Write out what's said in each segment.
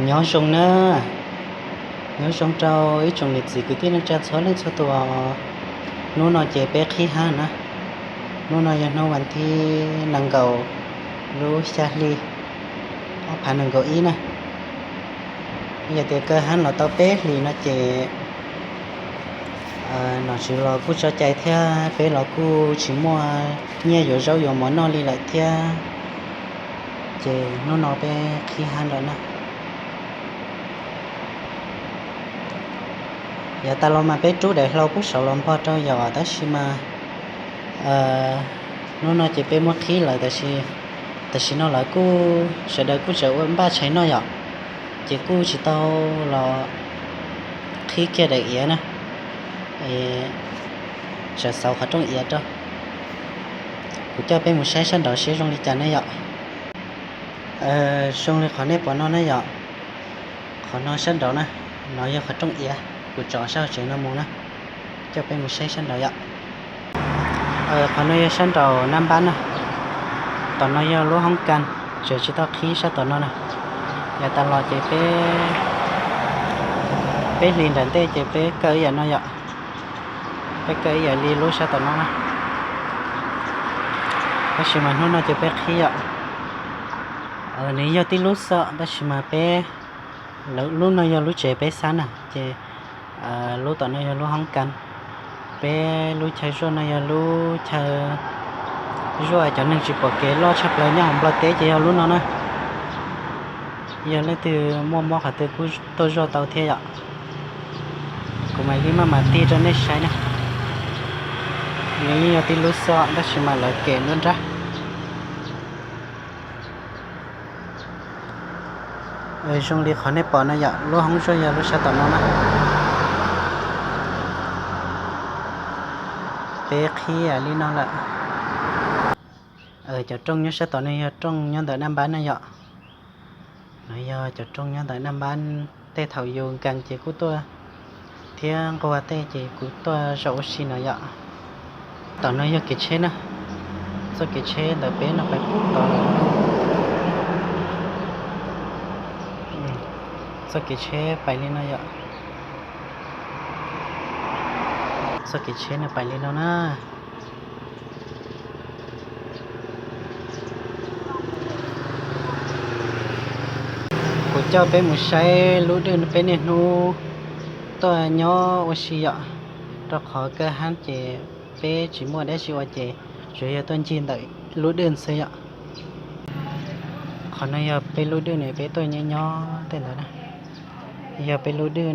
Nyob zoo na, nyob zoo rau ib tsoom niam txiv kwv tij neej tsa txhua leej txhua tus. Hnub no ces peb qhib hab na. Hnub no yog hnub vas thib nees nkaum lub xya hli ob phav nees nkaum ib na. Yog tias kaw hab los tau peb hlis no ces nom tswv los kuj tso cai thiab peb los kuj tsis muaj nyiaj yuav zaub yuav mov noj li lawm thiab. Ces hnub no peb qhib hab lawm na. Yav tas los mas peb rub daim hlau pub saum los npog rau yom, tab sis mas hnub no ces peb muab qhib lawm, tam sim no lawv kuj sawv daws kuj tseem ua npaj tshais noj yom, ces kuj tsis tau los qhib kiag daim iav na, tseem xauv qhov rooj iav rau. Kuv coj peb mus saib sab nraud seb zoo li cas ne yom. Zoo li qhov nej pom no na yom, qhov no sab nraud na, no yog qhov rooj iav, kuv tsom sab hauv tsev no mus na, coj peb mus saib sab nraud yom. Qhov no yog sab nraum nab npab na, tom no yog lub hoob kas, tseem tsis tau qhib sab tom no na. Yav tas los ces peb, peb hlis nram ntej ces peb kaw ib yam no yom, peb kaw ib yam li lub sab tom no na, tab sis mas hnub no ces peb qhib yom. Nws yog tib lub xwb tab sis mas peb, lub no yog lub tsev peb xab na, ces lub tom no yog lub hoob kas. Peb lub chaw zuaj no yog lub chaw zuaj cov neeg tsis pom kev loj tshaj plaws nyob hauv Nplog teb ces yog lub no na. Yog leej twg muaj mob qhov twg kuj tuaj zuaj tau thiab yom. Kuv mam li maj mam tig rau nej saib na. Nws yeej yog tib lub xwb tab sis mas lawv kem nruab nrab. Zoo li qhov nej pom no yom, lub hoob zuaj yog lub sab tom no na. Peb qhib li no lawm. Cov rooj nyob sab tom no yog rooj nyob ntawm naj npab na yom. No yog cov rooj nyob ntawm naj npab, tej thaum yus nkees ces kuj tuaj thiab nquag tej ces kuv tuaj zaum ua si no yom. Tom no yog kev tsheb na, txoj kev tsheb ntawm peb no pais pub tod lawm. Txoj kev tsheb pais li no yom. Txoj kev tsheb no pais li no na. Kuv coj peb mus saib lub dwj peb niaj hnub tuaj nyob ua si yom. Rau qhov kawg hab ces peb tsis muaj dab tsi ua ces tsuas yog tuaj ncig ntawm lub dwj xwb yom. Qhov no yog peb lub dwj ne, peb tuaj nyob nyob tej ntawd na. Yog peb lub dwj,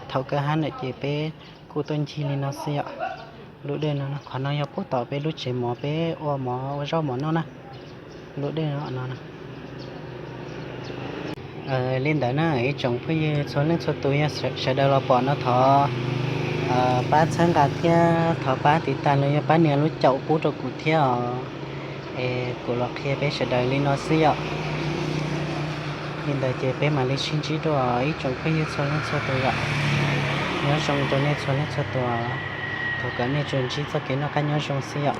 thaum kawg hab na ces peb kuj tuaj ncig li no xwb yom. Lub dwj no, qhov no yog pub tom peb lub tsev mov, peb ua mov ua zaub mov noj na. Lub dwj no. Li ntawd na ib tsoom phooj ywg txhua leej txhua tus, yog sawv daws los pom no thov pab txhawb nqa thiab thov pab tiv tas los yog pab nias lub caum pub rau kuv thiab os. Es kuv los qhia peb sawv daws li no xwb yom. Li ntawd ces peb mam li sib ntsib dua ib tsoom phooj ywg txhua leej txhua tus yom. Nyob zoo rau nej txhua leej txhua tus, thov kom nej tsuas ntsib txoj kev noj qab nyob zoo xwb yom.